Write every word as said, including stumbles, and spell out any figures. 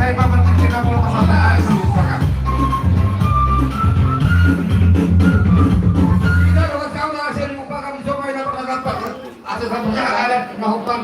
Ai paman, tingki na molo pasahat, ai, lupa kan. Ida, dohot au na asa dilupakan, coba ina pernah dapat. Asa satu adat na hupan.